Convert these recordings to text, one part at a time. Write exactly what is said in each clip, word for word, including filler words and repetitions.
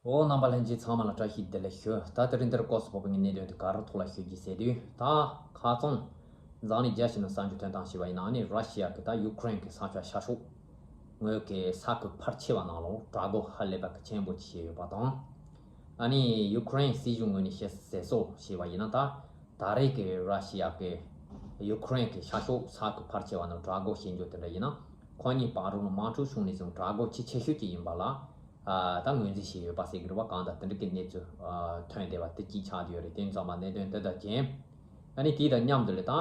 འོ། རྣམ་པ་ལྷན་རྒྱས་ཚང་མ་ལ་བཀྲ་ཤིས་བདེ་ལེགས་ཞུ། ད་དེ་རིང་འདིར་སྐོར་སུ་བབས་པའི་གནད་དོན་དེ་ག་རེ་ཐོག་ལ་ཞུ་རྒྱུ་ཟེར་དུས། ད་ཁ་རྩང་འཛམ་གླིང་རྒྱ་ཆེ་ནང་གསར་འགྱུར་ཐོན་སྟངས་ཞེས་པ་ཡིན་ན། ཨ་ནི་ར་ཤི་ཡ་གི་ད་ཡུ་ཀེ་རེན་གི་ས་ཆ་ཤར་ཕྱོགས་ངོས་ཀྱི་ས་ཁུལ་ཕལ་ཆེ་བ་ནང་ལ་དྲག་རྒོལ་ཧ་ལས་པ་གི་ཆེན་པོ་ཅིག་བྱས་ཡོད་པ་དང་། ཨ་ནི་ཡུ་ཀེ་རེན་སྲིད་གཞུང་ངོས་ནས་བཤད་ཟེར་སོ་ཞེས་པ་ཡིན་ན། ད་ད་རེས་ཀྱི་ར་ཤི་ཡ་གི་ཡུ་ཀེ་རེན་གི་ཤར་ཕྱོགས་ས་ཁུལ་ཕལ་ཆེ་བ་ནང་དྲག་རྒོལ་བྱེད་འཇོག་དེ་འདྲ་ཡིན་ན། ཁོ་གཉིས་བར་དུ་དམག་འཁྲུག་བྱུང་ནས་བཟུང་དྲག་རྒོལ་ཆེས་ཆེ་ཤོས་ཅིག་ཡིན་པ་ལ། ཨ། ད་ངོས་འཛིན་བྱས་ཡོད་པ་ཟེར་གྱི་རེད་པ། གང་ལྟར་དེ་འདྲ་གི་གནས་ཚུལ་ཨ་ཐོན་བསྡད་པ་དེ་གཅིག་ཆགས་བསྡད་ཡོད་རེད། དེ་ཙམ་པ་གནད་དོན་དེ་དང་རྐྱེན། ཨ་ནི་དེ་དང་མཉམ་དུ་ལ་ད་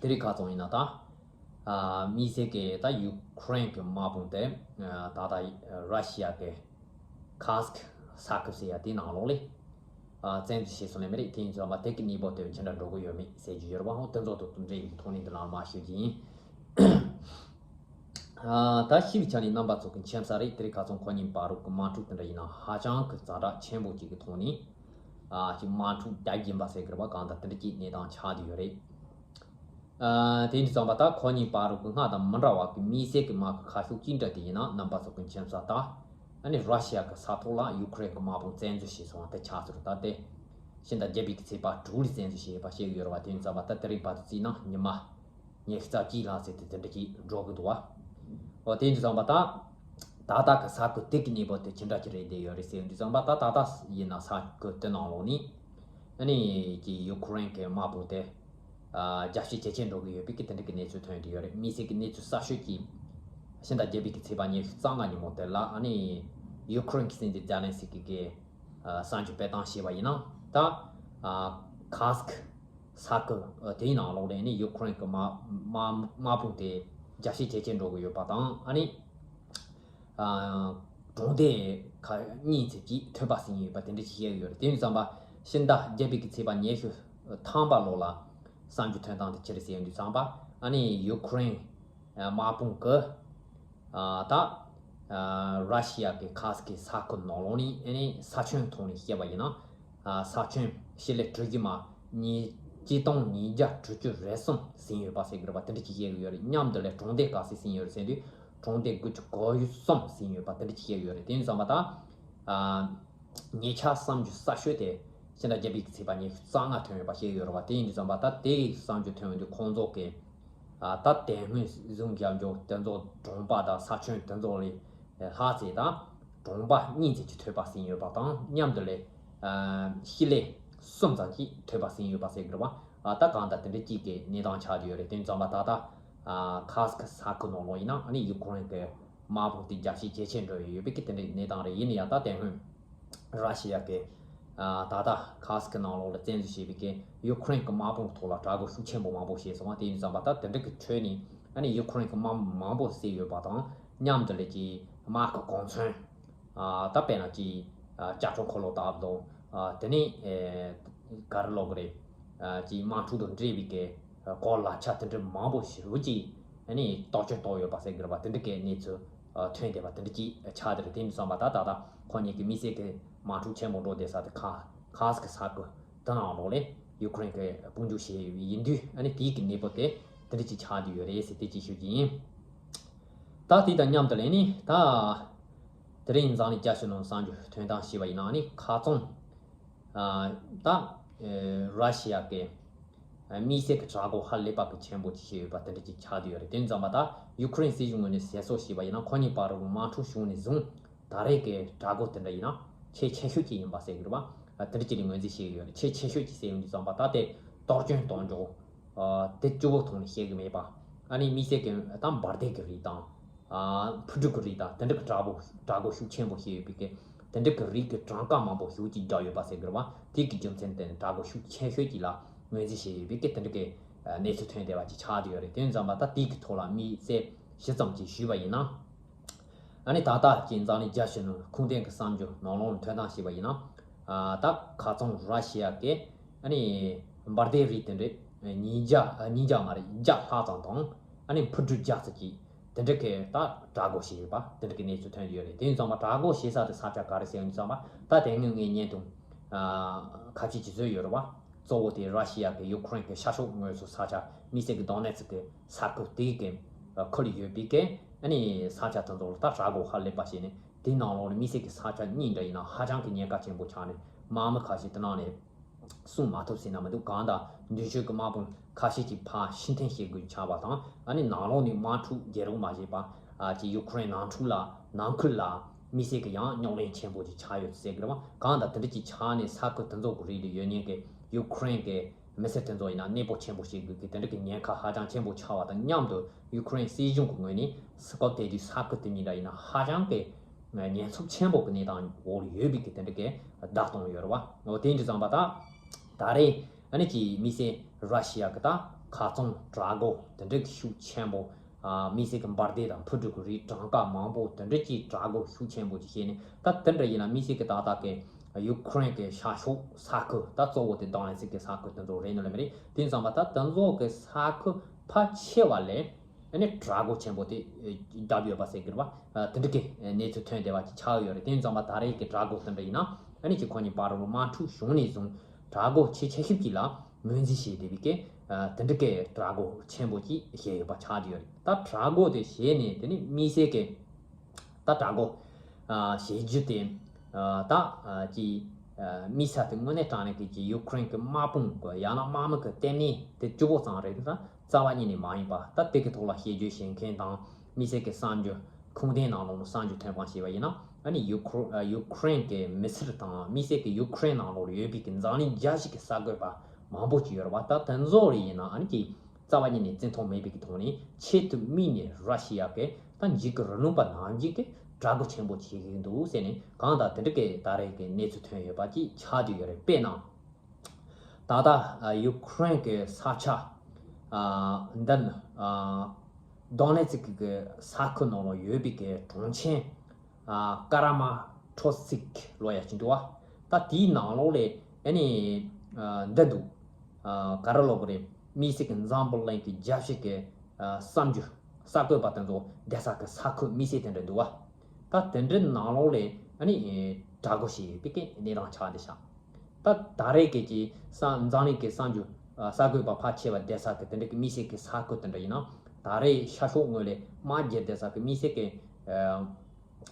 དེ་རིང་ཁ་རྩང་ཡིན་ན། ད་ཨ་དམིགས་བསལ་གྱི་ད་ཡུ་ཀེ་རེན་གྱི་དམག་དཔུང་དེ་ཨ་ད་ལྟ་ར་ཤི་ཡ་གི་ཁཱ་སི་ཀི་ས་ཁུལ་ཟེར་ཡ་དེའི་ནང་ལོགས་ལ་ཨ་བཙན་འཛུལ་བྱས་སོང་ལེ་མི་རེད། དེ་ཙམ་པ་དེ་གི་གནས་བབ་དེ་ཇི་འདྲ་འགྲོ་གི་ཡོད་མེད་ཟེར་རྒྱུ་ཡོད་རེད་པ། འོ། དེ་ཚོ་དང་འབྲེལ་བའི་ཐོག་ནས་འདི་ནང་ལ་མར་ཞུ་རྒྱུ་ཡིན། ཨ། ད་ཤེས་པའི་ཆ་ནས་རྣམ་པ་ཚོ་གི་མཁྱེན་གསལ་རེད། དེ་རིང་ཁ་རྩང་ཁོ་གཉིས་བར་དུ་གི་དམག་འཁྲུག་དེ་འདྲ་ཡིན་ན་ཧ་ཅང་གི་ཛ་དྲག་ཆེན་པོ་ཅིག་གི་ཐོག་ནས། ཨ། ཅིག་དམག་འཁྲུག་རྒྱག་གིན་པ་ཟེར་གི་རེད་པ། གང་ལྟར་དེ་འདྲ་ཅིག་གནས་སྟངས་ཆགས་བསྡད་ཡོད་རེད། ཨ། དེ་འདྲ་ཙམ་པ་ད་ཁོ་གཉིས་བར་དུ་གི་སྔར་དང་མི་འདྲ་བ་གི་དམིགས་བསལ་གི་དམག་གི་ཁ་ཤུགས་ཅི་འདྲ་དེ་ཡིན་ན། རྣམ་པ་ཚོ་གི་མཁྱེན་གསལ། ད་ཨ་ནི་ར་ཤི་ཡ་གི་ས་ཐོག་ལ་ཡུ་ཀེ་རེན་གི་དམག་དཔུང་བཙན་འཛུལ་བྱས་སོང་བ་དེ་ཆགས་ཚུལ། ད་དེ་ཕྱི་ཟླ་བརྒྱད་པའི་གི་ཚེས་པ་དྲུག་ལ་བཙན་འཛུལ་བྱས་ཡོད་པ་ཤེས་ཀྱི་ཡོད་རེད་པ། དེ་འདྲ་ཙམ་པ་ད་དེ་རིང་བར་དུ་བརྩིས་ན་ཉི་མ་ཉི་ཤུ་རྩ་གཅིག་ལྷག་ཙམ་དེ་དེ་འདྲ་ཅིག་འགྲོ་གི་འདུག་པ། འོ། དེ་འདྲ་ཙམ་པ་ད་ད་ལྟ་གི་ས་ཁུལ་དེ་གི་གནས་བབ་དེ་ཅི་འདྲ་ཅིག་རེད་བསྡད་ཡོད་རེད་ཟེར་དུས་ཙམ་པ། ད་ད་ལྟ་ཡིན་ན་ས་ཁུལ་དེ་ནང་ལོགས་ནས་ཨ་ནི་ཀྱི་ཡུ་ཀེ་རེན་གི་དམག་དཔུང་དེ་ཨ་རྒྱ་སྐྱེད་ཇེ་ཆེར་འགྲོ་གི་ཡོད་པའི་གི་དེ་འདྲ་གི་གནས་ཚུལ་ཐོན་བསྡད་ཡོད་རེད། དམིགས་བསལ་གི་གནས་ཚུལ་གསར་ཤོས་ཀྱི་ཕྱི་ཟླ་བརྒྱད་པའི་གི་ཚེས་པ་ཉི་ཤུ་རྩ་ལྔ་ཉིན་མོ་དེ་ལ། ཨ་ནི་ཡུ་ཀེ་རེན་གི་སྲིད་འཛིན་ཛེ་ལན་སི་ཀི་གིས་ཨ་གསར་འགྱུར་སྤེལ་སྟངས་བྱས་པ་ཡིན་ན། ད་ཨ་ཁཱ་སི་ཀི་ས་ཁུལ་ཨ་དེའི་ནང་ལོགས་ལ་ནི་ཡུ་ཀེ་རེན་གི་དམག་དམག་དམག་དཔུང་དེ་རྒྱ་སྐྱེད་ཇེ་ཆེར་འགྲོ་གི་ཡོད་པ་དང་། ཨ་ནི་ཨ་གྲོང་སྡེ་ཁག་གཉིས་ཙམ་ཅིག་ཐོན་པ་ཟིན་ཡོད་པ་དེ་འདྲ་ཅིག་བཤད་ཀྱི་ཡོད་རེད། དེ་ཡིན་ཙམ་པ་ཕྱི་ཟླ་བརྒྱད་པའི་གི་ཚེས་པ་ཉི་ཤུ་ཐམ་པ་ལོ་ལ་གསར་འགྱུར་ཐོན་སྟངས་དེ་ཅི་རེད་ཟེར་ཡོང་དུས་ཙམ་པ། ཨ་ནི་ཡུ་ཀེ་རེན་དམག་དཔུང་གི་ཨ་ད་ཨ་ར་ཤི་ཡ་གི་ཁཱ་སི་ཀི་ས་ཁུལ་ནང་ལོགས་ནས། ཨ་ནི་ས་ཁྱོན་ཐོག་ནས་བཤད་པ་ཡིན་ན། ཨ་ས་ཁྱོན་ཞི་ལི་གྲུ་བཞི་མ་ཉིས་ཆིག་སྟོང་ཉིས་བརྒྱ་དྲུག་ཅུ་རེ་གསུམ་ཟིན་ཡོད་པ་ཟེར་གི་རེད་པ། དེ་འདྲ་ཅིག་བཤད་གི་ཡོད་རེད། མཉམ་དུ་ལ་གྲོང་སྡེ་ག་ཚོད་ཟིན་ཡོད་རེད་ཟེར་དུས། གྲོང་སྡེ་དགུ་བཅུ་གོ་གསུམ་ཟིན་ཡོད་པ་དེ་འདྲ་ཅིག་བཤད་ཡོད་རེད། དེ་ཡིན་ཙམ་པ་ད་ཨ་ཉེ་ཆར་གསར་འགྱུར་གསར་ཤོས་དེ་ཕྱི་ཟླ་བརྒྱད་པའི་གི་ཚེས་པ་ཉི་ཤུ་རྩ་ལྔ་ཐོན་ཡོད་པ་བཤད་ཡོད་རེད་པ། དེ་ཡིན་དུས་ཙམ་པ་ད་དེ་གི་གསར་འགྱུར་ཐོན་ཡོང་དུས་ཁོང་ཚོ་གི་ཨ་ད་དེ་སྔོན་བཟུང་རྒྱབ་འཇོག་དེ་ཚོ་གྲོང་པ་དང་ས་ཁྱོན་དེ་ཚོ་ལས་ལྷག་ཙམ་དང་། གྲོང་པ་གཉིས་ཙམ་ཅིག་ཐོན་པ་ཟིན་ཡོད་པ་དང་། མཉམ་དུ་ལ་ཨ་ཞི་ལི་གསུམ་ཙམ་ཅིག་ཐོན་པ་ཟིན་ཡོད་པ་ཟེར་གི་རེད་པ། ཨ་ད་གང་ལྟར་དེ་འདྲ་ཅིག་གི་གནས་སྟངས་ཆགས་བསྡད་ཡོད་རེད། དེ་ཙམ་པ་ད་ལྟ་ཨ་ཁཱ་སི་ཀི་ས་ཁུལ་ནང་ལོགས་ཡིན་ན། ཨ་ནི་ཡུ་ཀེ་རེན་གི་དམག་དཔུང་དེ་རྒྱ་སྐྱེད་ཇེ་ཆེར་འགྲོ་ཡི་ཡོད་པའི་གི་དེ་འདྲའི་གནས་སྟངས་རེད། ཡིན་ན་ཡང་ད་དེ་སྔོན་ར་ཤི་ཡ་གི་ཨ་ད་ལྟ་ཁཱ་སི་ཀི་ནང་ལོགས་ལ་བཙན་འཛུལ་བྱས་པའི་གི་ཡུ་ཀེ་རེན་གི་དམག་དཔུང་ཐོག་ལ་དྲག་རྒོལ་ཤུགས་ཆེན་པོ་མང་པོ་བྱས་སོང་བ། དེ་ཡིན་ཙམ་པ་ད་དེ་འདྲ་གི་ཁྲོད་ནས་ཨ་ནི་ཡུ་ཀེ་རེན་གི་དམག་མི་མང་པོ་བསད་ཡོད་པ་དང་། མཉམ་དུ་ལ་ཀྱི་དམག་གི་གོ་མཚོན། ཨ་ད་དཔེར་ན་ཅིག་ཨ་ལྕགས་སྒྲོག་འཁོར་ལོ་དང་། ཨ་དེ་ནས་ཨེ་ག་རེ་ལབ་དགོས་རེད། ཨ་ཅིག་དམག་འཁྲུག་དང་འབྲེལ་བའི་གི་ཨ་གོ་ལག་ཆ་དེ་འདྲ་མང་པོ་ཞེ་པོ་ཅིག་ཨ་ནི་གཏོར་སྐྱོན་བཏང་ཡོད་པ་ཟེར་གི་རེད་པ། དེ་འདྲ་གི་གནས་ཚུལ་ཨ་ཐོན་བསྡད་པ་དེ་འདྲ་ཅིག་ཆགས་བསྡད་རེད། དེ་ཡིན་དུས་ཙམ་པ་ད་ད་ལྟ་ཁོ་གཉིས་ཀྱི་དམིགས་བསལ་གི་དམག་འཁྲུག་ཆེན་པོ་འགྲོ་བསྡད་ས་དེ་ཁ་ཁཱ་སི་ཀི་ས་ཁུལ་དེ་ནང་ལོགས་ལ་ཡུ་ཀེ་རེན་གི་དཔུང་འཇུག་བྱས་ཡིན་དུས། ཨ་ནི་དེའི་གི་གནས་བབ་དེ་དེ་འདྲ་ཅིག་ཆགས་བསྡད་ཡོད་རེད་ཟེར་དེ་ཅིག་ཞུ་རྒྱུ་ཡིན། ད་དེ་དང་མཉམ་དུ་ལ་ནི་ད་དེ་རིང་འཛམ་གླིང་རྒྱ་ཆེ་ནང་གསར་འགྱུར་ཐོན་སྟངས་ཞེས་པ་ཡིན་ན། ཨ་ནི་ཁ་རྩང་ཨ་ད་ཨེ་ར་ཤི་ཡ་གི་ཨ་དམིགས་བསལ་གྱི་དྲག་རྒོལ་ཧ་ལས་པ་གི་ཆེན་པོ་ཅིག་བྱས་ཡོད་པ་དེ་འདྲ་ཅིག་ཆགས་བསྡད་ཡོད་རེད། དེ་ཙམ་པ་ད་ཡུ་ཀེ་རེན་སྲིད་གཞུང་ངོས་ནས་ཟེར་སྲོལ་ཞེས་པ་ཡིན་ན། ཁོ་གཉིས་བར་དུ་དམག་འཁྲུག་བྱུང་ནས་བཟུང་ད་རེས་ཀྱི་དྲག་རྒོལ་དེ་འདྲ་ཡིན་ན་ཆེས་ཆེ་ཤོས་ཅིག་ཡིན་པ་ཟེར་གི་རེད་པ། ཨ་དེ་འདྲ་ཅིག་ལ་ངོས་འཛིན་བྱེད་ཀྱི་ཡོད་རེད། ཆེས་ཆེ་ཤོས་ཅིག་ཟེར་ཡོང་དུས་ཙམ་པ་ད་དེ་གཏོར་སྐྱོན་གཏོང་འཇོག་ཨ་དེ་གཙོ་བོ་ཐོག་ནས་བཤད་གི་མེད་པ། ཨ་ནི་དམིགས་བསལ་གྱི་ད་འབར་མདེལ་གྱི་རིགས་དང་། ཨ་འཕུར་གྲུ་གི་རིགས་དང་། དེ་འདྲ་གི་དྲག་པོ་དྲག་རྒོལ་ཤུགས་ཆེན་པོ་བྱས་ཡོད་པའི་གི་དེ་འདྲ་གི་རིགས་ཀྱི་གྲངས་ཀ་མང་པོ་ཞེ་པོ་ཅིག་བརྒྱབ་ཡོད་པ་ཟེར་གི་རེད་པ། དེ་གི་རྒྱུ་མཚན་དེ་ནི་དྲག་རྒོལ་ཤུགས་ཆེ་ཤོས་ཅིག་ལ་ངོས་འཛིན་བྱས་ཡོད་པའི་གི་དེ་འདྲ་གི་ཨ་གནས་ཚུལ་ཐོན་བསྡད་པ་ཅིག་ཆགས་བསྡད་ཡོད་རེད། དེ་ཙམ་པ་ད་དེ་གི་ཐོག་ལ་དམིགས་བསལ་ཞིབ་ཙམ་ཅིག་ཞུས་པ་ཡིན་ན། ཨ་ནི་ད་ལྟ་ཅིག་འཛམ་གླིང་རྒྱ་ཆེ་ནང་ཁུངས་ལྡན་གྱི་གསར་འགྱུར་ནང་ལོགས་ནས་ཐོན་སྟངས་བྱས་པ་ཡིན་ན། ཨ་ད་ཁ་རྩང་ར་ཤི་ཡ་གི་ཨ་ནི་འབར་མདེལ་རིགས་དེ་འདྲ་ཉིས་བརྒྱ་ཨ་ཉིས་བརྒྱ་མ་རེད། བརྒྱ་ལྷག་ཙམ་དང་། ཨ་ནི་འཕུར་གྲུ་བརྒྱ་ཙམ་ཅིག་དེ་འདྲ་གི་ད་དྲག་རྒོལ་བྱས་ཡོད་པ་དེ་འདྲ་གི་གནས་ཚུལ་ཐོན་ཡོད་རེད། དེ་ཡིན་ཙང་མ་དྲག་རྒོལ་བྱེད་ས་དེ་ས་ཆ་ག་རེ་ཟེར་ཡོང་དུས་ཙམ་པ། ད་དེ་སྔོན་ངས་བརྙན་ཐུང་ཨ་ཁ་ཤས་ཅིག་བཟོས་ཡོད་རེད་པ། གཙོ་བོ་དེ་ར་ཤི་ཡ་གི་ཡུ་ཀེ་རེན་གི་ཤར་ཕྱོགས་ངོས་སུ་ས་ཆ་དམིགས་བསལ་གི་དོ་ནེ་ཚི་གི་ས་ཁུལ་དེའི་གི་ཁུལ་ཡོད་པའི་གི་ཨ་ནི་ས་ཆ་དེ་ཚོ་ལ་ད་དྲག་རྒོལ་ཧ་ལས་པ་བྱས་ནས། དེའི་ནང་ལོགས་ནས་དམིགས་བསལ་གྱི་ས་ཆ་གཉིས་འདྲ་ཡིན་ན་ཧ་ཅང་གི་ཉེན་ཁ་ཆེན་པོ་ཆགས་ནས་དམག་མི་ཁ་ཤས་དེ་ནང་ནས་སྲུང་མ་ཐུབ་ཟེར་ན་མི་འདུག་གང་ལྟར་མདུན་སྐྱོད་ཀྱི་དམག་དཔུང་ཁ་ཤས་ཀྱིས་ཕར་ཕྱིར་འཐེན་བྱེད་དགོས་ཆགས་པ་དང་། ཨ་ནི་ནང་ལོགས་ནས་དམག་འཁྲུག་རྒྱག་རོགས་མ་བྱས་པ། ཨ་ཅིག་ཡུ་ཁུ་རེན་ནང་འཁྲུག་ལ་ནང་ཁུལ་ལ་དམིགས་བསལ་གྱི་ཡང་རྙོག་གླེང་ཆེན་པོ་ཅིག་ཆགས་ཡོད་ཟེར་གི་རེད་བ། གང་ལྟར་དེ་འདྲ་ཅིག་ཆགས་ནས་ས་ཁུལ་དེ་ཚོ་གི་རིགས་ལ་ཡོད་མཁན་གྱི་ཡུ་ཁུ་རེན་གྱི་མི་སེར་དེ་ཚོ་ཡིན་ན་གནས་སྤོ་ཆེན་པོ་བྱེད་དགོས་ཀྱི་དེ་འདྲ་གི་ཉེན་ཁ་ཧ་ཅང་ཆེན་པོ་ཆགས་པ་དང་མཉམ་དུ་ཡུ་ཁུ་རེན་སྲིད་གཞུང་གི་ངོས་ནས་སྐབས་དེ་དུས་ས་ཁུལ་དེ་གཉིས་ལ་ཡིན་ན་ཧ་ཅང་གི་ཉེན་ཚབས་ཆེན་པོ་གི་གནས་སྟངས་འོག་ལ་ཡོད་པའི་གི་དེ་འདྲ་གི་བརྡ་གཏོང་ཡོད་རེད་བ། འོ་དེ་འདྲ་ཙམ་པ་ད་ད་རེས་ཨ་ནི་ཀྱི་དམིགས་བསལ་ར་ཤི་ཡ་གི་ད་མཁར་རྫོང་བྲག་སྒོ་དེ་འདྲ་གི་ཤུགས་ཆེན་པོ། ཨ་དམིགས་བསལ་གྱི་འབར་མདེལ་དང་འཕུར་གྲུ་གི་རིགས་གྲངས་ཀ་མང་པོ་དེ་འདྲ་གྱི་བྲག་སྒོ་ཤུགས་ཆེན་པོ་ཅིག་བྱས་ནས། ད་དེ་འདྲ་ཡིན་ན་དམིགས་བསལ་གྱི་ཏག་ཏག་གི་ཡུ་ཁུ་རེན་གྱི་ཤར་ཕྱོགས་ས་ཁུལ། ད་གཙོ་བོ་དེ་ཌོ་ནེ་ཚིག་གི་ས་ཁུལ་དེ་ཚོ་རེད་ནོ་ལེ་མ་རེད། དེ་ཙམ་པ་ད་དེ་ཚོ་གི་ས་ཁུལ་ཕལ་ཆེ་བ་ལས་ཨ་ནི་བྲག་སྒོ་ཆེན་པོ་དེ་བརྒྱབ་ཡོད་པ་ཟེར་གི་རེད་བ། དེ་འདྲ་གི་གནས་ཚུལ་ཐོན་བསྡད་པ་ཅིག་ཆགས་ཡོད་རེད། དེ་ཙམ་པ་ད་རེས་ཀྱི་བྲག་སྒོ་དེ་འདྲ་ཡིན་ན་ཨ་ནི་ཅིག་ཁོ་གཉིས་བར་དུ་དམག་འཁྲུག་བྱུང་ནས་བཟུང་བྲག་སྒོ་ཆེས་ཆེ་ཤོས་ཅིག་ལ་ངོས་འཛིན་བྱས་བསྡད་པའི་གི་དེ་འདྲ་གི་བྲག་སྒོ་ཆེན་པོ་ཅིག་བཞེངས་ཡོད་པ་ཆགས་ཀྱི་ཡོད་རེད། ད་བྲག་སྒོ་དེ་བཞེངས་ནས་དེ་ནི་དམིགས་བསལ་གྱི་ད་བྲག་སྒོ་ཨ་བཞེངས་རྒྱུ་དེ་ཨ་ད་ཨ་ཀྱི་ཨ་དམིགས་ས་དེ་དངོས་གནས་དྲང་གནས་ཀྱི་ཀྱི་ཡུ་ཁུ་རེན་གྱི་དམག་དཔུང་གི་ཡང་ན་དམག་མི་གི་ལྟེ་གནས་དེ་གཅིག་པོ་ཙམ་རེད་ན་རྩ་བ་ཉིད་ནས་མ་ཡིན་པ། ད་དེ་གི་ཐོག་ལ་བྱས་རྗེས་བྱེད་མཁན་དང་དམིགས་བསལ་གྱི་གསར་འགྱུར་ཁུངས་ལྡན་ནང་ལོགས་ནས་གསར་འགྱུར་ཐོན་སྤང་བྱས་པ་ཡིན་ན། ཨ་ནི་ཡུ་ཁུ་ཨ་ཡུ་ཁུ་རེན་གྱི་མི་སེར་དང་དམིགས་བསལ་གྱི་ཡུ་ཁུ་རེན་ནང་ལོགས་ཡོད་པའི་གི་འཛམ་གླིང་རྒྱལ་སྤྱི་གི་གསར་འགོད་པ་མང་པོ་ཅིག་ཡོད་རེད་བ། ད་དེ་ཚོ་རེ་ཡིན་ན་ཨ་ནི་ཀྱི་རྩ་བ་ཉིད་ནས་བརྩི་མཐོང་མེད་པའི་གི་ཐོག་ནས་ཆེད་དུ་དམིགས་ནས་ར་ཤི་ཡ་གི་ད་འཇིགས་སྐུལ་རིང་ལུགས་པ་ནང་བཞིན་གྱི་དྲག་རྒོལ་ཆེན་པོ་བྱེད་ཀྱི་འདུག་ཟེར་ནས་གང་ལྟར་དེ་འདྲ་གི་ད་རེས་ཀྱི་གནས་ཚུལ་ཐོན་ཡོད་པ་ཅིག་ཆགས་བསྡད་ཡོད་རེད། དཔེར་ན། ད་ལྟ་ཨ་ཡུ་ཁུ་རེན་གྱི་ས་ཆ་ཨ་འདི་ནི་ཨ་དོ་ནེ་ཚིག་གི་ས་ཁུལ་ནང་ལ་ཡོད་པའི་གི་གྲོང་ཁྱེར་ཨ་ཀ་ར་མ་ཁྲོ་སིག་ལོ་ཡ་ཅིག་འདུག་བ། ད་དེའི་ནང་ལོགས་ལས་ཨ་ནི་ཨ་འདི་འདུག་ཨ་ག་རེ་ལབ་དགོས་རེད། དམིགས་བསལ་གྱི་འཛམ་བུ་གླིང་གི་རྒྱལ་སྤྱི་གི་ཨ་གསར་འགྱུར་གསར་འགོད་པ་དེ་ཚོ་བསྡད་ས་གི་ས་ཁུལ་དམིགས་བསལ་དེ་འདྲ་འདུག་བ། ད་དེ་འདྲའི་ནང་ལོགས་ལས་ཨ་ནི་དྲག་རྒོལ་བྱས་ཡོད་པའི་གི་གནས་སྟངས་ཆགས་བསྡད་ཤག་ད་ད་རེས་ཀྱི་ཀྱི་ས་འཛམ་གླིང་གི་གསར་འགྱུར་ཨ་གསར་འགོད་པ་ཕལ་ཆེ་བ་བསྡད་ས་གི་དེ་འདྲ་གི་དམིགས་བསལ་གྱི་ས་ཁུལ་དེ་འདྲ་ཡིན་ན། ད་རེས་ཤར་ཕྱོགས་ངོས་ལས་དམག་རྒྱག་བསྡད་ས་གི་དམིགས་བསལ་གྱི་ཨ་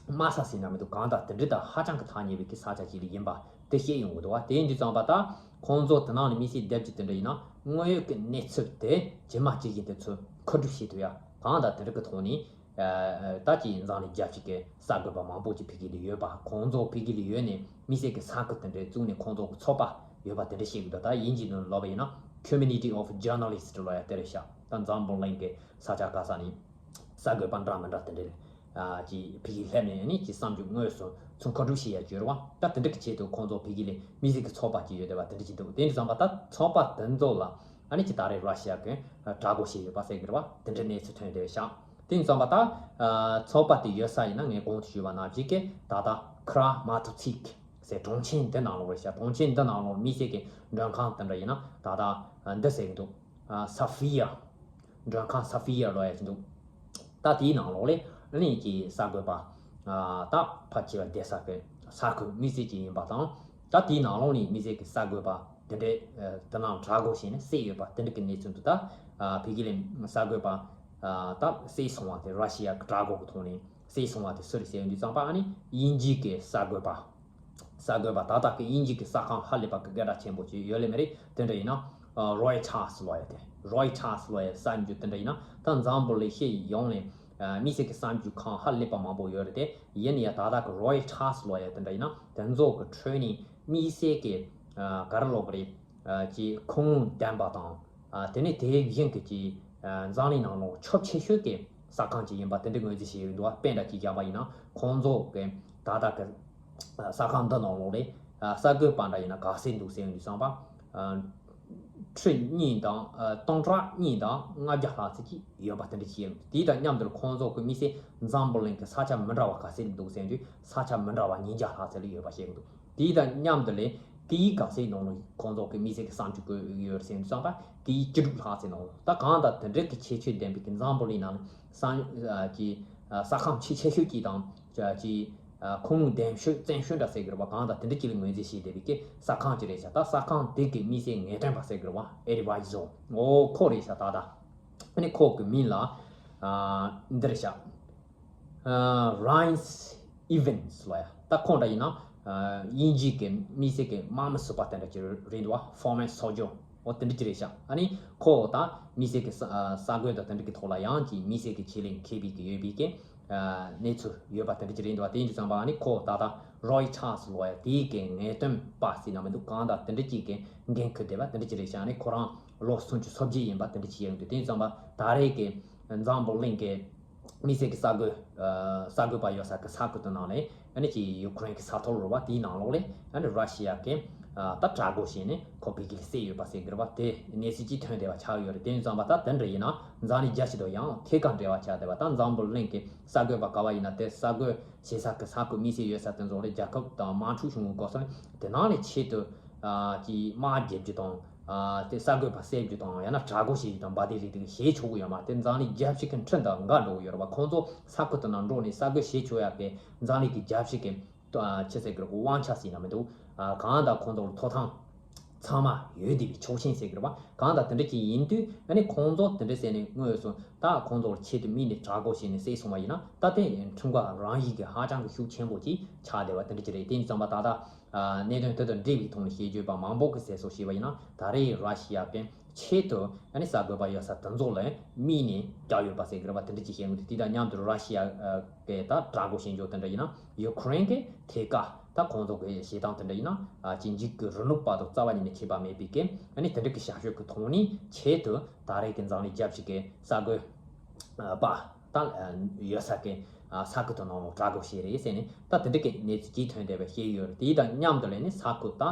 དམག་ས་ཟེར་ན་མི་འདུག་གང་ལྟར་དེ་འདྲ་དང་ཧ་ཅང་གི་ཐག་ཉེ་བའི་གི་ས་ཆ་ཅིག་ལ་ཡིན་པ་དེ་ཤེས་ཡོང་གི་འདུག་བ། དེ་ཡིན་དུས་ཙམ་པ་ད་ཁོང་ཚོ་དེ་ནང་ལ་དམིགས་བསལ་སྡེབ་ཀྱི་དེ་འདྲ་ཡིན་ན་དངོས་ཡོད་ཀྱི་གནས་ཚུལ་དེ་ཇི་མ་ཇི་བཞིན་དེ་ཚོ་མཁོ་སྒྲུབ་བྱེད་ཐུབ་ཡ། གང་ལྟར་དེ་འདྲ་གི་ཐོག་ནས། ད་ཅི་འཛམ་གླིང་རྒྱལ་སྤྱི་གི་གསར་འགོད་པ་མང་པོ་ཅིག་ཕ་གི་ལ་ཡོད་པ། ཁོང་ཚོ་ཕ་གི་ལ་ཡོད་ནས་དམིགས་བསལ་གྱི་ས་ཁུལ་དེ་འདྲའི་བཙུགས་ནས་ཁོང་ཚོ་གི་ཚོགས་པ་ཡོད་པ་དེ་འདྲ་ཤེས་ཀྱི་འདུག་ད་དབྱིན་ཇིའི་ནང་ལབ་པ་ཡིན་ན་Community of Journalists ལབ་ཡ་དེ་རེད་ཤག་ད་འཛམ་བུ་གླིང་གི་ས་ཆ་ག་ས་ནས་གསར་འགོད་པ་འདྲ་མི་འདྲ་དེ་འདྲ་ཅིག་ཕ་གི་སླེབས་ནས་ནི་ཅིག་གསར་འགྱུར་དངོས་སུ་ཚུར་མཁོ་སྒྲུབ་བྱེད་ཡ་ཅིག་ཡོད་རེད་བ། ད་དེ་འདྲ་གི་ཆེད་དུ་ཁོང་ཚོ་ཕ་གི་ལ་དམིགས་བསལ་གྱི་ཚོགས་པ་ཅིག་ཡོད་བསྡད་པ་དེ་འདྲ་ཅིག་འདུག་དེ་འདྲ་བསམ་པ་ད་ཚོགས་པ་དེ་ཚོ་ལ། ཨ་ནི་ཅི་ད་རེས་ར་ཤི་ཡ་གི་དྲག་རྒོལ་བྱས་ཡོད་པ་ཟེར་གི་རེད་བ། དེ་འདྲའི་གནས་ཚུལ་ཐོན་བསྡད་ཤག་དེ་ཡིན་ཙང་པ་ད་ཚོགས་པ་དེ་ཡོད་ས་ཡིན་ན་ངས་གོང་དུ་ཞུས་པ་ནང་བཞིན་གི་ད་ལྟ་ཁ་ར་མ་ཐུ་ཚིག་ཟེར་གྲོང་ཁྱེར་འདི་ནང་ལོགས་རེད་ཤག་གྲོང་ཁྱེར་འདི་ནང་ལོགས་དམིགས་བསལ་གི་མགྲོན་ཁང་དེ་འདྲ་ཡིན་ན་ད་ལྟ་འདི་ཟེར་གི་འདུག་ས་ཧྥི་ཡ། མགྲོན་ཁང་ས་ཧྥི་ཡ་ལབ་ཡ་ཅིག་འདུག་ད་དེའི་ནང་ལོགས་ལས་ཨ་ནི་ཀྱི་གསར་འགོད་པ་ད་ཕལ་ཆེ་བ་བསྡད་ས་གི་ས་ཁུལ་དམིགས་བསལ་ཅིག་ཡིན་པ་དང་། ད་དེའི་ནང་ལོགས་ནས་དམིགས་བསལ་གྱི་གསར་འགོད་པ་དེ་འདྲའི་དེ་ནང་དྲག་རྒོལ་བྱས་ནས་བསད་ཡོད་པ་དེ་འདྲ་གི་གནས་ཚུལ་འདུག་ད་ཕ་གི་ལ་གསར་འགོད་པ་ད་བསད་སོང་བ་དེ་ར་ཤི་ཡ་གི་དྲག་རྒོལ་གི་ཐོག་ནས་བསད་སོང་བ་དེ་སུ་རེད་ཟེར་ཡོང་དུས་ཙམ་པ་ཨ་ནི་དབྱིན་ཇི་གི་གསར་འགོད་པ། གསར་འགོད་པ་ད་ལྟ་གི་དབྱིན་ཇི་གི་གསར་ཁང་ཧ་ལས་པ་གི་སྐད་གྲགས་ཆེན་པོ་ཅིག་ཡོད་ལེ་མ་རེད། དེ་འདྲ་ཡིན་ན་རོའི་ཊར་སི་ལབ་ཡ་དེ། རོའི་ཊར་སི་ལབ་ཡ་གསར་འགྱུར་དེ་འདྲ་ཡིན་ན་ད་འཛམ་བུ་གླིང་ཕྱི་ཡོངས་ནས་དམིགས་བསལ་གྱི་གསར་འགྱུར་ཁང་ཧ་ལས་པ་མང་པོ་ཡོད་རེད་དེ། ཡིན་ན་ཡང་ད་ལྟ་གི་རོའི་ཊར་སི་ལབ་ཡ་དེ་འདྲ་ཡིན་ན་དེ་ཚོ་གི་ཁྲོད་ནས་དམིགས་བསལ་གྱི་ག་རེ་ལབ་དགོས་རེད། ཀྱི་ཁུངས་ལུང་ལྡན་པ་དང་། དེ་ནས་དེ་བཞིན་གྱི་ཀྱི་འཛམ་གླིང་ནང་ལོགས་ཁྱབ་ཆེ་ཤོས་ཀྱི་གསར་ཁང་ཅིག་ཡིན་པ་དེ་འདྲ་ངོས་འཛིན་བྱས་ཡོད་འདུག་བ། དཔེ་འདྲ་ཅིག་བཞག་པ་ཡིན་ན་ཁོང་ཚོ་གི་ད་ལྟ་གི་གསར་ཁང་འདི་ནང་ལོགས་ལས་གསར་འགོད་པ་འདྲ་ཡིན་ན་ག་ཚད་འདུག་ཟེར་ཡོང་དུས་ཙམ་པ། ཁྲི་གཉིས་དང་སྟོང་ཕྲག་གཉིས་དང་ལྔ་བརྒྱ་ལྷག་ཙམ་ཅིག་ཡོད་པ་དེ་འདྲ་ཅིག་ཡིན། དེ་དང་མཉམ་དུ་ཁོང་ཚོ་གི་དམིགས་བསལ་འཛམ་བུ་གླིང་གི་ས་ཆ་མི་འདྲ་བ་ག་ཚད་འདུག་ཟེར་དུས་ས་ཆ་མི་འདྲ་བ་ཉིས་བརྒྱ་ལྷག་ཙམ་ལ་ཡོད་པ་བཤད་གི་འདུག་དེ་དང་མཉམ་དུ་ལས་སྐད་ཡིག་ག་ཚད་ནང་ལ་ཁོང་ཚོ་གི་དམིགས་བསལ་གྱི་གསར་འགྱུར་བཀོད་ཡོད་ཟེར་དུས་ཙམ་པ་སྐད་ཡིག་བཅུ་དྲུག་ལྷག་ཙམ་ནང་ལ། ད་གང་ལྟར་དེ་འདྲའི་གི་ཁྱད་ཆོས་ལྡན་པའི་གི་འཛམ་བུ་གླིང་ནང་ལ་གསར་གྱི་གསར་ཁང་ཆེས་ཆེ་ཤོས་ཀྱི་དང་ཀྱི་ཁུངས་ལུང་ལྡན་ཤོས་བཙན་ཤོས་འདྲ་ཟེར་གི་རེད་པ། གང་ལྟར་དེ་འདྲ་ཅིག་ལ་ངོས་འཛིན་བྱས་བསྡད་པའི་གི་གསར་ཁང་ཅིག་རེད་ཤག་ད་གསར་ཁང་དེ་གི་དམིགས་བསལ་ངེས་སྟོན་པ་ཟེར་གི་རེད་པ། ཨེ་ཌི་ཝའི་ཛར། འོ་ཁོ་རེད་ཤག་ད་ད་ཨ་ནི་ཁོ་གི་མིང་ལ་འདི་རེད་ཤག Reince Evans ལོ་ཡ། ད་ཁོང་འདྲ་ཡིན་ན་དབྱིན་ཇི་གི་དམིགས་བསལ་གྱི་དམག་མི་ཟུར་པ་དེ་འདྲ་ཅིག་རེད་འདུག་བ། Former soldier འོ་དེ་འདྲ་ཅིག་རེད་ཤག་ཨ་ནི་ཁོ་ད་དམིགས་བསལ་གྱི་ས་གོས་དང་དེ་འདྲ་གི་ཐོག་ལ་ཡང་ཅིག་དམིགས་བསལ་གྱི་ཆེད་ལས་མཁས་པའི་གི་ཡོད་པའི་གི་གནས་ཚུལ་ཡོད་པ་དེ་འདྲ་ཅིག་རེད་འདུག་བ། དེ་ཡིན་དུས་ཙམ་པ་ཨ་ནི་ཁོ་ད་ལྟ་Roy Charles ལོ་ཡ་དེའི་གི་ངེས་སྟོན་པ་ཟེར་ན་མི་འདུག་གང་ལྟར་དེ་འདྲ་ཅིག་གི་འགན་འཁུར་བསྡད་པ་དེ་འདྲ་ཅིག་རེད་ཤག་ཨ་ནི་ཁོ་རང་ལོ་སུམ་ཅུ་སོ་བརྒྱད་ཡིན་པ་དེ་འདྲ་ཅིག་ཡོད་འདུག་དེ་ཡིན་དུས་ཙམ་པ་ད་རེས་གི་འཛམ་བུ་གླིང་གི་དམིགས་བསལ་གྱི་ས་གོས། ཨ། གསར་འགོད་པ་ཡོད་ས་གི་ས་ཁུལ་དེ་ནང་ལས་ཨ་ནི་ཅིག་ཡུ་ཀེ་རེན་གྱི་ས་ཐོག་རུ་བ་དེའི་ནང་ལོགས་ལས་ཨ་ནི་ར་ཤི་ཡ་གི་ཨ། ད་དྲག་རྒོལ་བྱས་ནས་ཁོ་བོད་སྐད་བསད་ཡོད་པ་ཟེར་གི་རེད་བ། དེ་གནས་ཚུལ་ཅིག་ཐོན་བསྡད་པ་ཆགས་ཡོད་རེད། དེ་ཡིན་ཙང་པ་ད་དེ་འདྲ་ཡིན་ན་འཛམ་གླིང་རྒྱལ་སྤྱི་དང་ཡང་ཐད་ཀར་འབྲེལ་བ་ཆགས་བསྡད་པ། ད་འཛམ་བུ་གླིང་གི་གསར་འགོད་པ་ག་བ་ཡིན་ན་དེ་གསར་འགོད་བྱེད་ས་གི་ས་ཁུལ་དམིགས་བསལ་ཡོད་ས་དེ་ཚོ་ལས་རྒྱལ་ཁབ་དང་དམག་འཁྲུག་བྱུང་བའི་སྐབས་སུ་དེ་ནང་ལས་ཆེད་དུ་ཨ། ཀྱི་དམག་རྒྱག་རྒྱུ་དང་། ཨ། དེ་གསར་འགོད་པ་བསད་རྒྱུ་དང་ཡང་ན་དྲག་རྒོལ་བྱེད་རྒྱུ་དང་འབའ་དེ་རིགས་དེ་བྱེད་ཆོག་གི་ཡོད་མ་རེད། དེ་འཛམ་གླིང་རྒྱལ་སྤྱི་གི་ཁྲིམས་དང་འགལ་འགྲོ་གི་ཡོད་རེད་བ། ཁོང་ཚོ་ས་ཁུལ་དེ་ནང་འགྲོ་ནས་གསར་འགོད་བྱེད་ཆོག་ཡག་གི་འཛམ་གླིང་གི་རྒྱལ་སྤྱི་གི་ཨ། ཆི་ཟེར་གི་རེད། དབང་ཆ་ཟེར་ན་མི་འདུག་ཨ། གང་ལྟར་ཁོང་ཚོ་ལ་ཐོབ་ཐང་ཚང་མ་ཡོད་བསྡད་པའི་ཆོག་མཆན་ཟེར་གི་རེད་བ། གང་ལྟར་དེ་འདྲ་ཅིག་ཡིན་དུས་ཨ་ནི་ཁོང་ཚོ་དེ་འདྲ་ཟེར་ནས་དངོས་སུ་ད་ཁོང་ཚོ་ལ་ཆེད་དུ་དམིགས་ནས་དྲག་རྒོལ་བྱས་ནས་བསད་སོང་བ་ཡིན་ན་ད་དེ་ཁྲིམས་འགལ་རང་བཞིན་གྱི་ཧ་ཅང་གི་ཤུགས་ཆེན་པོ་ཅིག་ཆགས་བསྡད་པ་དེ་འདྲ་ཅིག་རེད། དེ་ཡིན་ཙང་པ་ད་ལྟ། ཨ། གནད་དོན་དེ་དང་འབྲེལ་བའི་ཐོག་ནས་བཤད་རྒྱུ་བ་མང་པོ་གི་ཟེར་སོ་ཞེས་པ་ཡིན་ན་ད་རེས་ར་ཤི་ཡ་གི་ཆེད་དུ་ཨ་ནི་གསར་འགོད་པ་ཡོད་ས་དེ་ཚོ་ལ་དམིགས་ནས་བརྒྱབ་ཡོད་པ་ཟེར་གི་རེད་བ། དེ་འདྲ་ཅིག་བཤད་ཡོང་དུས་དེ་དང་མཉམ་དུ་ར་ཤི་ཡ་གི་ད་དྲག་རྒོལ་བྱེད་འཇོག་དེ་འདྲ་ཡིན་ན་ཡུ་ཀེ་རེན་གི་ཐད་ཀ་ད་ཁོང་ཚོ་གི་བྱེད་སྟངས་དེ་འདྲ་ཡིན་ན་ཨ་ཅིག་འཇིགས་སྐུལ་རིང་ལུགས་བར་དུ་རྩ་བ་ཉིད་ནས་བྱེད་པ་མེད་པའི་གི་ཨ་ནི་དེ་འདྲ་གི་བྱ་སྤྱོད་ཀྱི་ཐོག་ནས་ཆེད་དུ་ད་རེས་ཀྱི་འཛམ་གླིང་རྒྱལ་སྤྱི་གི་གསར་འགོད་པ་ད་ཡོད་ས་གི་ས་ཁུལ་དུ་ནང་ལོགས་དྲག་རྒོལ་བྱས་རེད་ཟེར་ནས་ད་དེ་འདྲ་གི་གནས་ཚུལ་གྱིས་ཐོན་བསྡད་པ་ཤེས་ཡོད་རེད། དེ་དང་མཉམ་དུ་ལས་ནས་ས་ཁུལ་ད་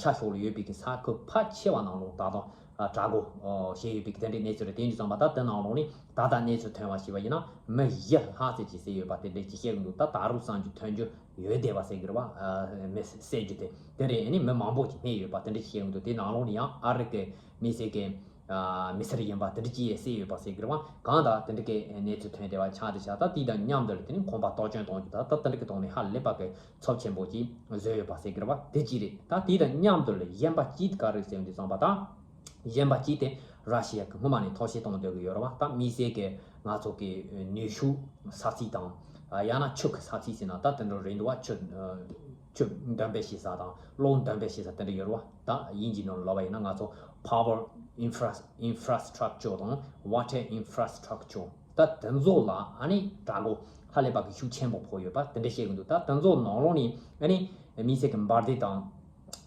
ཤར་ཕྱོགས་ལ་ཡོད་པའི་གི་ས་ཁུལ་ཕལ་ཆེ་བ་ནང་ལོགས་ད་དུང་དྲག་རྒོལ་བྱས་ཡོད་པའི་གི་དེ་འདྲའི་གནས་ཚུལ་རེད། དེ་ཡིན་དུས་ཙམ་པ་ད་དེ་ནང་ལོགས་ནས་ད་ལྟ་གནས་ཚུལ་ཐོན་པ་ཞིག་བ་ཡིན་ན་མི་བཞི་ལྷག་ཙམ་ཅིག་བསད་ཡོད་པ་དེ་འདྲ་ཅིག་བཤད་གི་འདུག་ད་ད་རུང་གསར་འགྱུར་ཐོན་རྒྱུ་ཡོད་བསྡད་པ་ཟེར་གི་རེད་བ། མི་བསད་རྒྱུ་དེ་དེ་རེད། ཨ་ནི་མི་མང་པོ་ཅིག་རྨས་ཡོད་པ་དེ་འདྲ་ཅིག་བཤད་གི་འདུག་དེ་ནང་ལོགས་ནས་ཡང་ཨ་རི་གི་མི་སེར་གི་ཨ། མི་སེར་ཡིན་པ་དེ་འདྲ་ཅིག་ཡང་བསད་ཡོད་པ་ཟེར་གི་རེད་བ། གང་ལྟར་དེ་འདྲ་གི་གནས་ཚུལ་ཐོན་བསྡད་པ་ཆགས་བསྡད་ཤག་ད་དེ་དང་མཉམ་དུ་ལ་དེ་ནི་ཁང་པ་གཏོར་སྐྱོན་གཏོང་རྒྱུ་ད་ད་དེ་འདྲ་གི་ཐོག་ནས་ཧ་ལས་པ་གི་ཚབས་ཆེན་པོ་ཅིག་བཟོས་ཡོད་པ་ཟེར་གི་རེད་བ། དེ་གཅིག་རེད། ད་དེ་དང་མཉམ་དུ་ལ་གཞན་པ་གཅིག་དེ་ག་རེ་ཟེར་དུས་ཙམ་པ་ད། གཞན་པ་གཅིག་དེ་ར་ཤི་ཡ་གི་སྔོན་མ་ནས་ཐོག་ཤེས་གཏོང་སྡོད་གི་ཡོད་རེད་བ། ད་དམིགས་བསལ་གི་ང་ཚོ་གི་ནུས་ཤུགས་ས་ཚིགས་དང་། ཡང་ན་ཆུ་གི་ས་ཚིགས་ཟེར་ན་ད་དེ་འདྲ་རེད་འདུག་བ། ཆུ། ཆུ་འདོན་སྤེལ་བྱེད་ས་དང་གློག་འདོན་སྤེལ་བྱེད་ས་དེ་འདྲ་ཡོད་རེད་བ། ད་དབྱིན་ཇིའི་ནང་ལ་ལབ་པ་ཡིན་ན་ང་ཚོ་power infra infrastructure དང་water infrastructure ད་དེ་ཚོ་ལ་ཨ་ནི་དྲག་རྒོལ་ཧ་ལས་པ་གི་ཤུགས་ཆེན་པོ་ཕོག་ཡོད་པ་དེ་འདྲ་བཤད་གི་འདུག་ད་དེ་ཚོ་ནང་ལོགས་ནས་ཨ་ནི་དམིགས་བསལ་གི་འབར་མདེལ་དང་།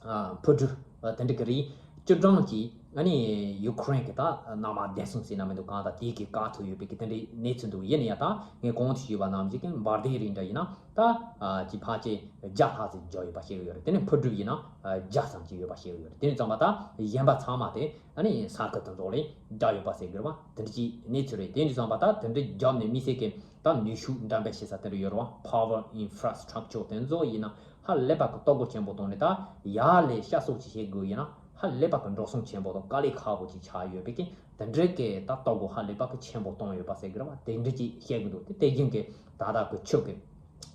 ཨ། འཕུར་གྲུ། ཨ། དེ་འདྲ་གི་རིགས་བཅུ་གྲངས་ཀྱིས་ཨ་ནི་ཡུ་ཀེ་རེན་གྱི་ད་མནའ་མ་བདེ་སྲུང་ཟེར་ན་མི་འདུག་གང་ལྟར་དེའི་གི་བཀག་ཐུབ་ཡོད་པའི་གི་དེ་འདྲའི་གནས་ཚུལ་འདུག་ཡིན་ན་ཡང་ད་ངས་གོང་དུ་ཞུས་པ་ནང་བཞིན་གི་འབར་མདེལ་རིགས་འདྲ་ཡིན་ན་ད་ཨ། ཅིག་ཕལ་ཆེར་བརྒྱ་ལྷག་ཙམ་འཇོག་ཡོད་པ་ཤེས་ཀྱི་ཡོད་རེད། དེ་ནས་འཕུར་གྲུ་ཡིན་ན་ཨ། བརྒྱ་ཙམ་ཅིག་ཡོད་པ་ཤེས་ཀྱི་ཡོད་རེད། དེ་ནས་ཙམ་པ་ད་གཞན་པ་ཚང་མ་དེ་ཨ་ནི་ས་ཁུལ་དེ་ཚོ་ལས་བརྒྱབ་ཡོད་པ་ཟེར་གི་རེད་བ། དེ་འདྲ་ཅིག་གནས་ཚུལ་རེད། དེ་འདྲ་ཙམ་པ་ད་དེ་འདྲ་བརྒྱབ་ནས་དམིགས་བསལ་གི་ད་ནུས་ཤུགས་འདོན་སྤེལ་བྱེད་ས་དེ་འདྲ་ཡོད་རེད་བ། power infrastructure དེ་ཚོ་ཡིན་ན་ཧ་ལས་པ་གི་གཏོར་རྒོལ་ཆེན་པོ་བཏང་ནས་ད་ཡར་ལས་བཤད་སོགས་ཅིག་བྱེད་དགོས་ཡིན་ན་ཧ་ལས་པ་གི་འགྲོ་སོང་ཆེན་པོ་དང་དཀའ་ལས་ཁག་པོ་ཅིག་ཆགས་ཡོད་པའི་གི་དེ་འདྲའི་གི་ད་གཏོར་རྒོལ་ཧ་ལས་པ་གི་ཆེན་པོ་བཏང་ཡོད་པ་ཟེར་གི་རེད་བ། དེ་འདྲ་ཅིག་བཤད་གི་འདུག་དེ་དེ་བཞིན་གི་ད་ལྟ་གི་ཆུ་གི་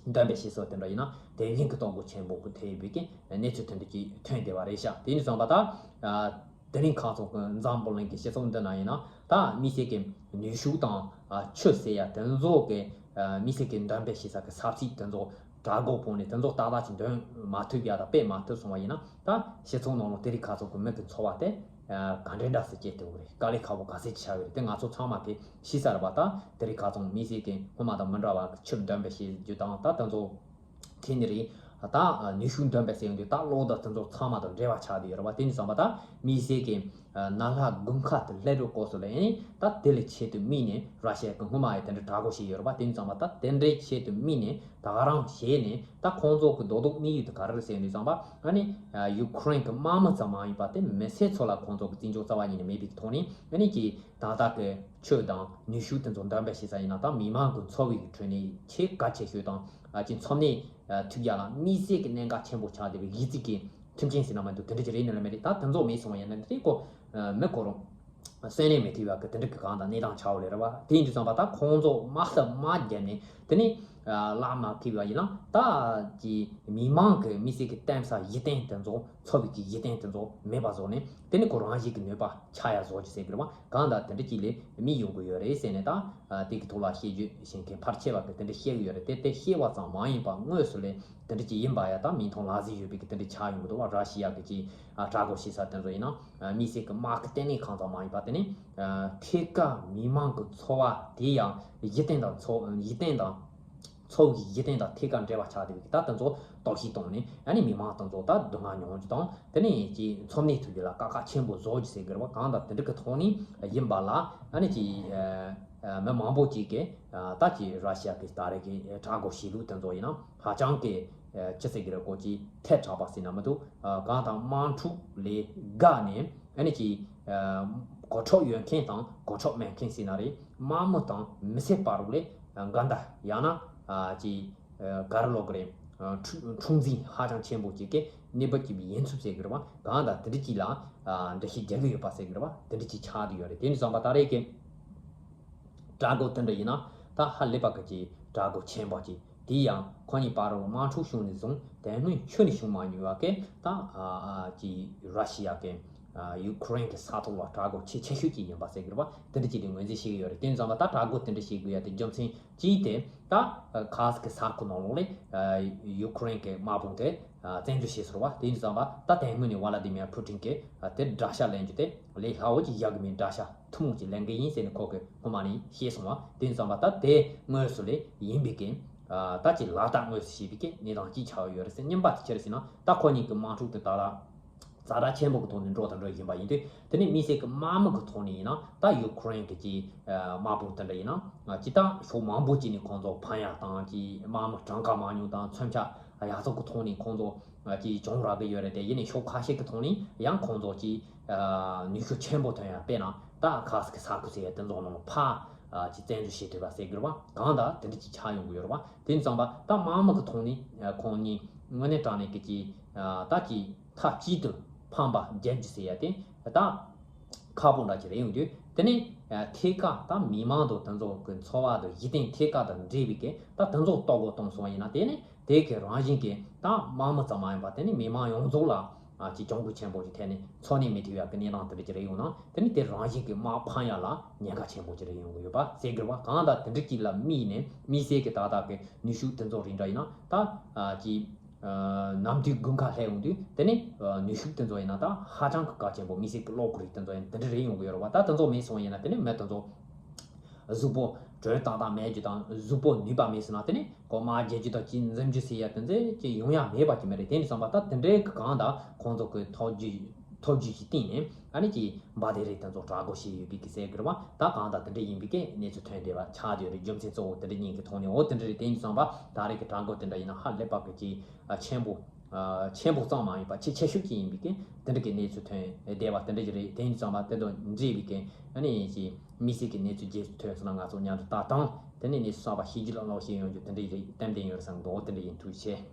འདོན་སྤེལ་བྱེད་ས་དེ་འདྲ་ཡིན་ན་དེ་བཞིན་གི་གཏོར་རྒོལ་ཆེན་པོ་གི་ཐེབས་ཡོད་པའི་གི་གནས་ཚུལ་དེ་འདྲ་ཅིག་ཐོན་བསྡད་པ་རེད་ཤག་དེ་ཡིན་དུས་ཙམ་པ་ད། དེ་རིང་ཁ་སང་གི་འཛམ་བུ་གླིང་གི་སྤྱི་ཚོགས་འདི་ན་ཡིན་ན་ད་དམིགས་བསལ་གྱི་ནུས་ཤུགས་དང་ཆུ་ཟེར་ཡ་དེ་ཚོ་གི་དམིགས་བསལ་གྱི་འདོན་སྤེལ་བྱེད་ས་གི་ས་ཚིགས་དེ་ཚོ་དྲག་རྒོལ་ཕོག་ནས་དེ་ཚོ་ཏག་ཏག་ཅིག་འདོན་མ་ཐུབ་ཡ་དང་སྤེལ་མ་ཐུབ་སོང་བ་ཡིན་ན་ད་སྤྱི་ཚོགས་ནང་ལོགས་དེ་རིང་ཁ་སང་གི་མི་གི་འཚོ་བ་དེ་ག་འདྲའི་འདྲ་སེ་སྐྱེལ་ཐུབ་ཀྱི་རེད། དཀའ་ལས་ཁག་པོ་ག་ཚད་ཅིག་ཆགས་ཀྱི་རེད། དེ་ང་ཚོ་ཚང་མ་གི་ཤེས་ས་རེད་པ། ད་དེ་རིང་ཁ་སང་དམིགས་བསལ་གྱི་སྔོན་མ་དང་མི་འདྲ་བ་གི་ཆུ་འདོན་སྤེལ་བྱེད་རྒྱུ་དང་ད་དེ་ཚོ། དེ་ནི་རེད། ད་ནུས་ཤུགས་འདོན་པའི་ཟེར་ཡོང་དུས་ད་གློག་དང་དེ་ཚོ་ཚང་མ་དང་འབྲེལ་བ་ཆགས་བསྡད་ཡོད་རེད་བ། དེ་ནི་བསམ་པ་ད་དམིགས་བསལ་གྱི་ནཱ་ལྷ་དགུན་ཁ་དེ་སླེབས་པའི་སྐབས་སུ་ལ་ཡིན་ད་དེ་ལ་ཆེད་དུ་དམིགས་ནས་ར་ཤི་ཡ་གི་སྔོན་མ་ཡི་དེ་འདྲ་དྲག་རྒོལ་བྱས་ཡོད་རེད་བ། དེ་ནི་བསམ་པ་ད་དེ་འདྲའི་ཆེད་དུ་དམིགས་ནས་ད་ག་རང་བྱས་ནས་ད་ཁོང་ཚོ་གི་རྡོག་རྡོག་དམིགས་ཡུལ་དེ་ག་རེ་རེད་ཟེར་ཡོང་དུས་བསམ་པ་ཨ་ནི་ཡུ་ཀེ་རེན་གི་དམག་མི་ཙམ་མ་ཡིན་པ་དེ་མི་སེར་ཚོ་ལ་ཁོང་ཚོ་གི་བརྩི་འཇོག་རྩ་བ་ཉིད་ནས་མེད་པའི་ཐོག་ནས་ཨ་ནི་ཀྱི་ད་ལྟ་གི་ཆོས་དང་ནུས་ཤུགས་དེ་ཚོ་འདོན་སྤེལ་བྱེད་ས་ཡིན་ན་ད་མི་མང་གི་འཚོ་བའི་གི་ཁྲོད་ནས་ཆེས་གལ་ཆེ་ཤོས་དང་ཨ་ཅིག་འཚོ་གནས་ཐུབ་ཡ་ལ་དམིགས་བསལ་གྱི་གནད་འགག་ཆེན་པོ་ཆགས་བསྡད་པའི་གཞི་རྩའི་གི་མཐུན་རྐྱེན་ཟེར་ན་མི་འདུག་དེ་འདྲ་ཅིག་རེད་ནི་ལ་མི་རེད། ད་དེ་ཚོ་མེད་སོང་བ་ཡིན་ན་དེ་ཁོ་མི་ཁོ་རང་གསོན་གནས་མི་ཐུབ་ཡ་གི་དེ་འདྲ་གི་གང་དང་གནས་སྟངས་ཆགས་ཡོད་རེད་བ། དེ་ཡིན་དུས་ཙམ་པ་ད་ཁོང་ཚོ་དམག་ས་དམག་བརྒྱབ་ནས་དེ་ནས་ ལག་མ་ཁེལ་བ་ཡིན་ན་ད་ཀྱི་མི་མང་གི་མི་སེར་གྱི་གཏམ་ས་གཞི་རྟེན་དེ་ཚོ་འཚོ་བའི་གི་གཞི་རྟེན་དེ་ཚོ་མེད་པ་བཟོ་ནས་དེ་ནི་ཁོ་རང་བཞིན་གྱི་གནོད་པ་ཆགས་ཡ་བཟོ་རྒྱུ་ཟེར་གི་རེད་བ། གང་ལྟར་དེ་འདྲ་ཅིག་ལས་མི་ཡོང་གི་ཡོད་རེད་ཟེར་ནས་ད་དེ་གི་ཐོག་ལ་བཤད་རྒྱུ་བཤད་མཁན་ཕལ་ཆེ་བ་གི་དེ་འདྲ་བཤད་གི་ཡོད་རེད། དེ་དེ་བཤད་པ་ཙམ་མ་ཡིན་པ་དངོས་སུ་ལས་དེ་འདྲ་ཅིག་ཡིན་པ་ཡ་ད་མིང་མཐོང་ལག་ཟིན་ཡོད་པའི་གི་དེ་འདྲ་ཆགས་ཡོང་གི་འདུག་བ། ར་ཤི་ཡ་གི་ཅིག་དྲག་རྒོལ་བྱེད་ས་དེ་ཚོ་ཡིན་ན་མི་སེར་གི་དམག་གི་ལྟེ་གནས་ཁང་ཚང་མ་ཡིན་པ་དེ་ནི་ཐད་ཀར་མི་མང་གི་འཚོ་བ་དེ་ཡང་གཞི་རྟེན་དང་འཚོ་གཞི་རྟེན་དང་འཚོ་བའི་གཞི་རྟེན་དང་ཐད་ཀར་འབྲེལ་བ་ཆགས་བསྡད་པའི་ད་དེ་ཚོ་གཏོར་བཤིག་བཏང་ནས་ཨ་ནི་མི་མང་དེ་ཚོ་ད་སྡུག་བསྔལ་མྱོང་རྒྱུ་དང་དེ་ནས་ཀྱི་འཚོ་གནས་ཐུབ་རྒྱུ་ལ་དཀའ་ཁག་ཆེན་པོ་བཟོ་རྒྱུ་ཟེར་གི་རེད་བ། གང་ལྟར་དེ་འདྲ་གི་ཐོག་ནས་ཡིན་པ་ལ་ཨ་ནི་ཀྱི་མི་མང་པོ་ཅིག་གིས་ད་ཀྱི་ར་ཤི་ཡ་གི་ད་རེས་ཀྱི་དྲག་རྒོལ་བྱེད་ལུགས་དེ་ཚོ་ཡིན་ན་ཧ་ཅང་གི་ཅི་ཟེར་གི་རེད། ཀོ་ཀྱི་ཐལ་དྲགས་པ་ཟེར་ན་མི་འདུག་གང་དང་དམག་འཁྲུག་ལས་འགལ་ནས་ཨ་ནི་ཀྱི་གོ་ཁྲབ་ཡོད་མཁན་དང་གོ་ཁྲབ་མེད་མཁན་ཟེར་ན་རེད། དམག་མི་དང་མི་སེར་བར་ལས་འགལ་ཟླ་ཡང་ན་ཀྱི་ག་རེ་ལབ་དགོས་རེད། འཁྲུག་འཁྲུག་འཛིང་ཧ་ཅང་ཆེན་པོ་ཅིག་གི་གནས་བབ་ཅིག་ཡིན་ཚུལ་ཟེར་གི་རེད་བ། གང་ལྟར་དེ་འདྲ་ཅིག་ལ་འགྲེལ་བཤད་རྒྱག་གི་ཡོད་པ་ཟེར་གི་རེད་བ། དེ་འདྲ་ཅིག་ཆགས་བསྡད་ཡོད་རེད། དེ་ནི་བསམ་པ་ད་རེས་ཀྱི་དྲག་རྒོལ་དེ་འདྲ་ཡིན་ན་ད་ཧ་ལས་པ་གི་ཅིག་དྲག་རྒོལ་ཆེན་པོ་ཅིག་དེ་ཡང་ཁོ་གཉིས་བར་དུ་དམག་འཁྲུག་བྱུང་ནས་བཟུང་དེ་སྔོན་ཁྱོན་ནས་བྱུང་མ་མྱོང་བ་གི་ད་ཀྱི་ར་ཤི་ཡ་གི་ཡུ་ཁུ་རེན་གི་ས་ཐོག་ལ་དྲག་རྒོལ་ཆེས་ཆེ་ཤོས་ཅིག་ཡིན་པ་ཟེར་གི་རེད་བ། དེ་འདྲ་ཅིག་དེ་ངོས་འཛིན་བྱེད་ཀྱི་ཡོད་རེད། དེ་ཙམ་པ་ད་དྲག་རྒོལ་དེ་འདྲ་བྱེད་དགོས་ཡ་དེ་རྒྱུ་མཚན་གཅིག་དེ་ད་ཁ་སི་གི་ས་ཁུལ་ནང་ལོགས་ལས་ཡུ་ཁུ་རེན་གི་དམག་དཔུང་དེ་བཙན་འཛུལ་བྱས་སོང་བ། དེ་ཙམ་པ་ད་དེ་སྔོན་ནས་ཝ་ལ་དི་མིར་ཕུ་ཊིན་གི་དེ་དགྲ་ཤ་ལེན་རྒྱུ་དེ་ལས་སླ་བོ་ཅིག་བཞག་གི་མིན། དགྲ་ཤ་ཐུན་མོང་ཅིག་ལེན་གི་ཡིན་ཟེར་ནས་ཁོ་གི་སྔོན་མ་ནས་བཤད་སོང་བ། དེ་ཙམ་པ་ད་དེ་དངོས་སུ་ལས་ཡིན་པའི་གི་ད་ཅིག་ལག་བསྟར་དངོས་སུ་བྱས་པའི་གི་གནས་སྟངས་ཅིག་ཆགས་ཡོད་རེད་ཟེར། གཉིས་པ་དེ་ཅི་རེད་ཟེར་ན་ད་ཁོ་གཉིས་ཀྱི་དམག་འཁྲུག་དེ་ད་ལ་ཛ་དྲག་ཆེན་པོ་གི་ཐོག་ནས་འགྲོ་དང་འགྲོ་བཞིན་པ་ཡིན་དུས། དེ་ནས་དམིགས་བསལ་གྱི་དམག་མི་གི་ཐོག་ནས་ཡིན་ན་ད་ཡུ་ཁུ་རེན་གྱི་ཅིག་དམག་དཔུང་དེ་འདྲ་ཡིན་ན་ཅིག་ད་ཕྱོགས་མང་པོ་ཅིག་ནས་ཁོང་ཚོ་འཕང་ཡག་དང་ཅིག་དམག་མི་གྲངས་ཀ་མང་ཉུང་དང་མཚོན་ཆ་ཡག་ཚོགས་ཀྱི་ཐོག་ནས་ཁོང་ཚོ་ཅིག་བྱུང་རག་གི་ཡོད་རེད་དེ། ཡིན་ནའི་ཕྱོགས་ཁ་ཤས་ཀྱི་ཐོག་ནས་ཡང་ཁོང་ཚོ་ཅིག་ནུས་ཤུགས་ཆེན་པོ་ཐོན་ཡག་དཔེར་ན་ད་ཁ་སི་གི་ས་ཁུལ་ཟེར་ཡ་དེ་ཚོ་ནང་ལ་ཕར་ཅིག་བཙན་འཛུལ་བྱེད་ཐུབ་པ་ཟེར་གི་རེད་བ། གང་ལྟར་དེ་འདྲ་ཅིག་ཆགས་ཡོང་གི་ཡོད་རེད་བ། དེ་ཙམ་པ་ད་དམག་མི་གི་ཐོག་ནས་ཁོང་གཉིས་དངོས་གནས་དྲང་གནས་ཀྱི་ཅིག་ད་ཅིག་མཐའ་གཅིག་ཏུ་འཕངས་པ་རྒྱལ་རྒྱུ་ཟེར་ཡ་དེ་ད་ཁག་པོ་འདྲ་ཅིག་རེད་ཡོང་དུས། དེ་ནས་ཐད་ཀར་ད་མི་མང་དང་དེ་ཚོ་གི་འཚོ་བ་དང་གཞི་རྟེན་ཐད་ཀར་དང་འབྲེལ་བའི་གི་ད་དེ་ཚོ་གཏོར་རྒོལ་གཏོང་སོང་བ་ཡིན་ན། དེ་ནས་དེ་གི་རང་བཞིན་གྱི་ད་དམག་མི་ཙམ་མ་ཡིན་པ་དེ་ནས་མི་མང་ཡོངས་རྫོགས་ལ་ཅིག་གྱོང་གུད་ཆེན་པོ་ཞིག་ཐེབས་ནས་འཚོ་གནས་མི་ཐུབ་ཡག་གི་གནས་སྟངས་དེ་འདྲ་ཅིག་རེད་ཡོང་ན། དེ་ནས་དེ་རང་བཞིན་གྱི་དམག་འཕང་ཡག་ལ་ཉེན་ཁ་ཆེན་པོ་ཅིག་རེད་ཡོང་གི་ཡོད་པ་ཟེར་གི་རེད་བ། གང་ལྟར་དེ་འདྲ་ཅིག་ལ་དམིགས་ནས་དམིགས་བསལ་གྱི་ད་ལྟ་གི་ནུས་ཤུགས་དེ་ཚོ་རིགས་འདྲ་ཡིན་ན་ད་ཅིག་ནམ་དུས་དགུན་ཁ་སླེབས་ཡོང་དུས་དེ་ནས་ནུས་ཤུགས་དེ་ཚོ་ཡིན་ན་ད་ཧ་ཅང་གི་གལ་ཆེན་པོ། དམིགས་བསལ་གྱི་གློག་གི་རིགས་དེ་ཚོ་ཡིན་ན་དེ་འདྲ་རེད་ཡོང་གི་ཡོད་རེད་བ། ད་དེ་ཚོ་མེད་སོང་ཡིན་ན་དེ་ནས་མི་དེ་ཚོ་གཟུགས་པོ་དྲོད་ཏག་ཏག་མེད་རྒྱུ་དང་གཟུགས་པོ་ནུས་པ་མེད་སོང་ན་དེ་ནས་ཁོ་དམག་རྒྱག་རྒྱུ་དང་ཅིག་འཛིང་རྒྱུ་ཟེར་ཡ་དེ་ཚོ་ཅིག་ཡོང་ཡ་མེད་པ་ཅིག་མ་རེད། དེ་ནས་བསམ་པ་ད་དེ་འདྲའི་གི་གང་ལྟར་ཁོང་ཚོ་གི་ཐོབ་རྒྱུ་ཐོབ་རྒྱུ་ཞིག་བསྟན་ནས་ཨ་ནི་ཅིག་འབའ་དེ་རིགས་དེ་ཚོ་དྲག་རྒོལ་བྱས་ཡོད་པའི་གི་ཟེར་གི་རེད་བ། ད་གང་ལྟར་དེ་འདྲ་ཡིན་པའི་གི་གནས་ཚུལ་ཐོན་བསྡད་པ་ཆགས་བསྡད་ཡོད་རེད། རྒྱུ་མཚན་གཙོ་བོ་དེ་འདྲ་གཉིས་ཀྱི་ཐོག་ནས། འོ་དེ་འདྲ་རེད། དེ་ཡིན་ཙང་པ་ད་རེས་ཀྱི་དྲག་རྒོལ་དེ་འདྲ་ཡིན་ན་ཧ་ལས་པ་གི་ཅིག་ཆེན་པོ་ཆེན་པོ་ཙམ་མ་ཡིན་པ་ཆེས་ཆེ་ཤོས་ཅིག་ཡིན་པའི་གི་དེ་འདྲ་གི་གནས་ཚུལ་ཐོན་བསྡད་པ་དེ་འདྲ་ཞིག་རེད། དེ་ཡིན་ཙང་པ་དེ་དང་འབྲེལ་བའི་གི་ཨ་ནི་ཅིག་དམིགས་བསལ་གྱི་གནས་ཚུལ་རྗེས་སུ་ཐོན་སོང་ན་ང་ཚོ་མཉམ་དུ་ལྟ་དང་། དེ་ནས་གནས་ཚུལ་གསར་པ་ཤེས་རྒྱུ་ལ་གླེང་བཤད་ཡོང་རྒྱུ་དེ་འདྲ་ཞིག་རེད། ཏན་ཏན་ཡོད་བསམ་འདུག། དེ་འདྲ་ཡིན། ཐུགས་རྗེ་ཆེ།